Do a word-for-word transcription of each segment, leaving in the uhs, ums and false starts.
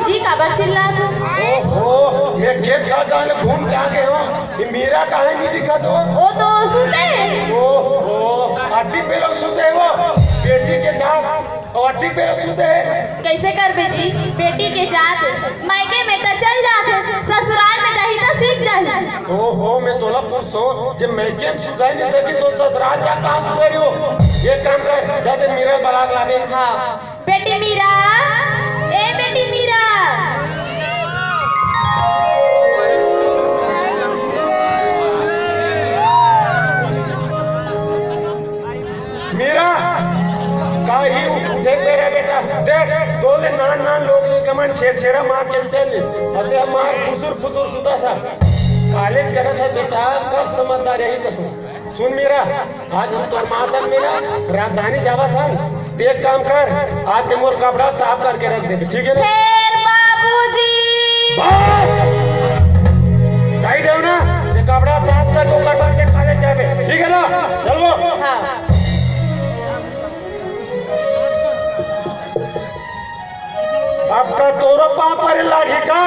जी, काबर चिल्लात हो? ओहो, मैं खेत खार डाहर घूम के आ गे हों। ये मीरा काहे नहीं दिखत हे? वो तो सुते हे। ओहो, अतिक बेरा सुते हे वो। बेटी के जात अउ अतिक बेरा सुते हे। कइसे करबे जी, बेटी के जात। मायके में त चल जात हे, ससुराल में जाही त सीख जाही। ओहो, मैं तोला पूछत हों, जब मायके में सुधर नहीं सकिस त ससुराल जा कहाँ सुधरही वो? एक काम कर, जा ते मीरा बला के ला दे। हाँ। बेटी मीरा, ए बेटी मीरा। मीरा, काहे उठे के बेरा बेटा? देख, दो ले नान नान लोग के मन छेरछेरा मार के चल ले। अते मार फुसुर फुसुर सुतत हे। कालेज करत हे बेटा, कब समझदार होही त तू। सुन मीरा, आज हम तोर माँ संग में ना राजधानी जावत हन। ते एक काम कर, आज ते मोर कपड़ा साफ करके रख देबे, ठीक हे ना? फेर बाबूजी। बस! कहि देवं ना, ते कपड़ा साफ करके ओकर बाद ते कालेज जाबे, ठीक हे ना? चल वो। हाँ। अब का तोरो पाँव परे लागही का?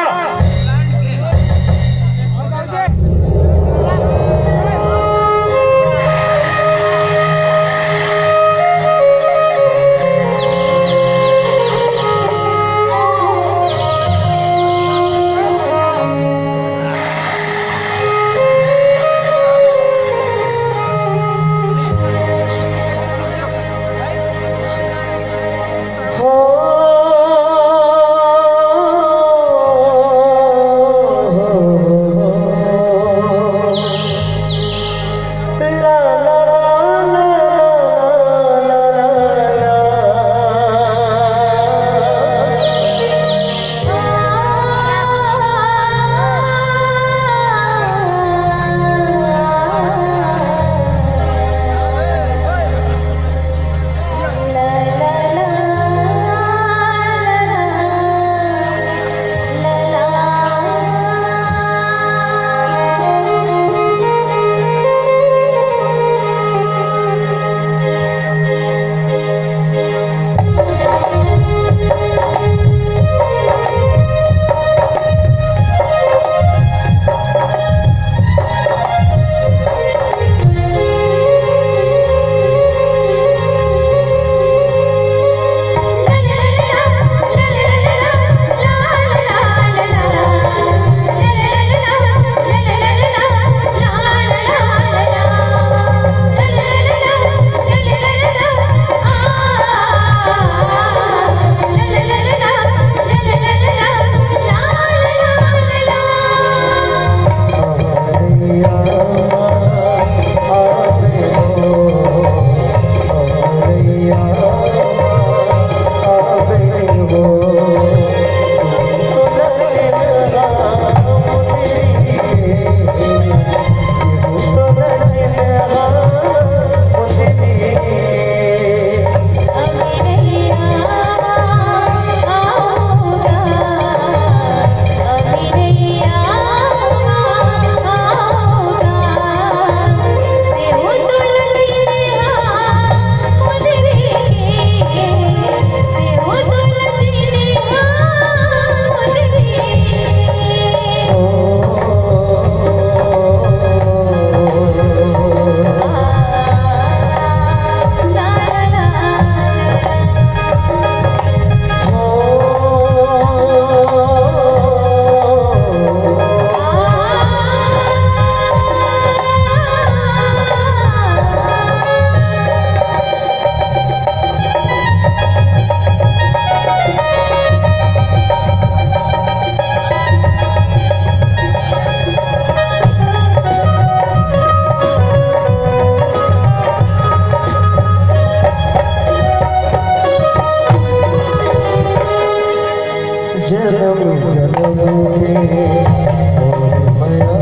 जनम जनम के मोर मया,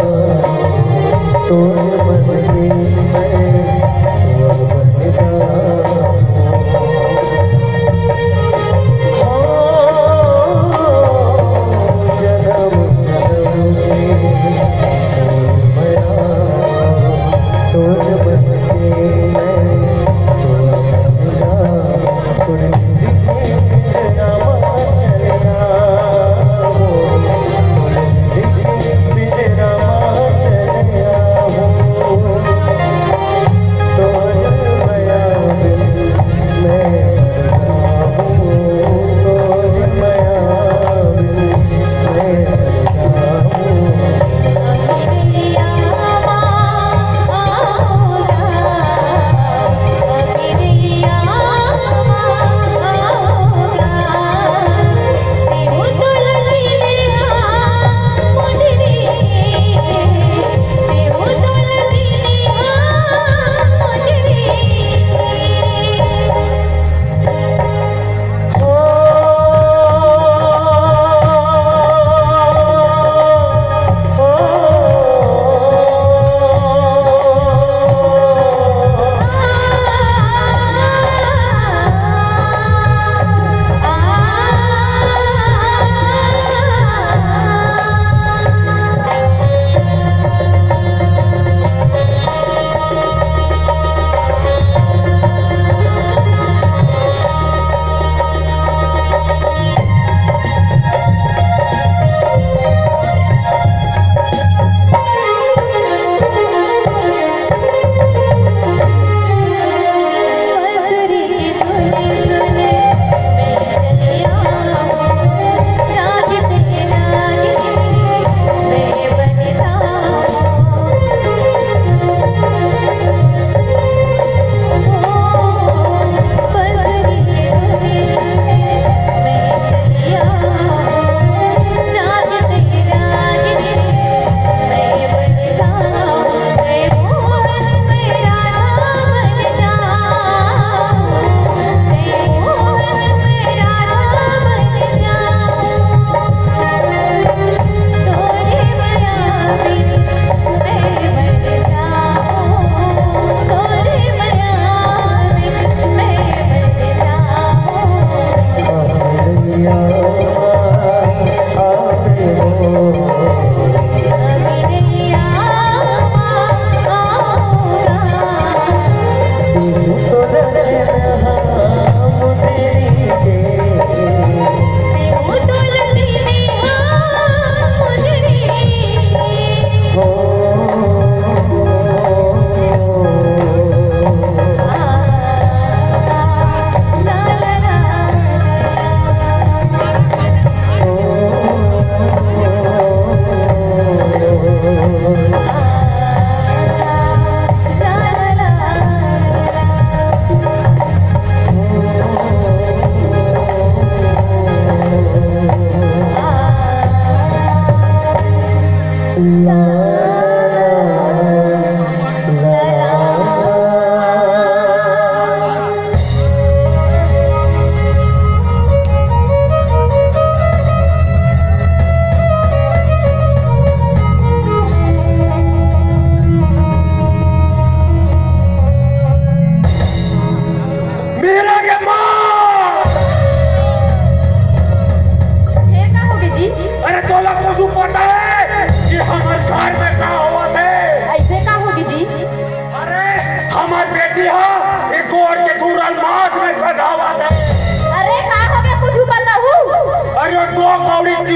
तोर मन के मैं स्वर बन जाऊं। हाँ, जनम जनम के मोर मया, तोर मन के मैं स्वर बन जाऊं। तोर जिंदगी के नाम चलना।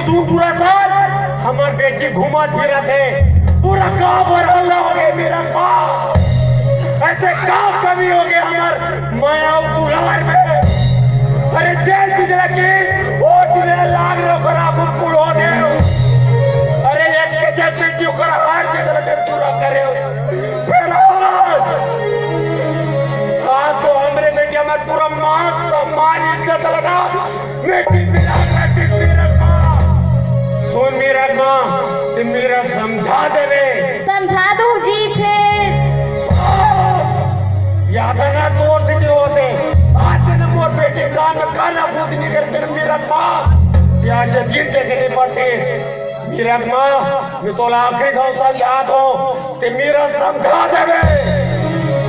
तू पूरा साल हमर बेटी घूमत फिरत हे, पूरा गांव भर हल्ला हो गए मेरा माँ। ऐसे का कमी हो गए हमर मया अउ दुलार में? अरे जय जिजला की, ओ जिजला लाग रे ओकर आगू कुल हो दे। अरे एक के जय बेटी ओकर हार के जरा दे पूरा करे। फिर आज, आज तो हमरे बेटिया में पूरा मान सम्मान इज्जत लगा। बेटी मेरा, बेटी मेरा माँ। सुन मेरा माँ, ते मेरा समझा देवे। समझा दू जी फिर। याद है ना तोर से जो होते, आज तेने मोर बेटी कान में काना बूझ नहीं करते ना मेरा माँ। ते आज जिद देखे नहीं पड़ते। मेरा माँ, मैं तोला आखिरी घाव समझात हूँ, ते मेरा समझा देवे।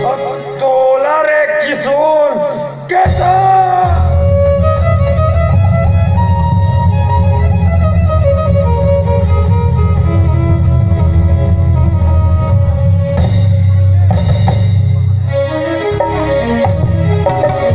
अउ तोला रे किशोर, किशोर।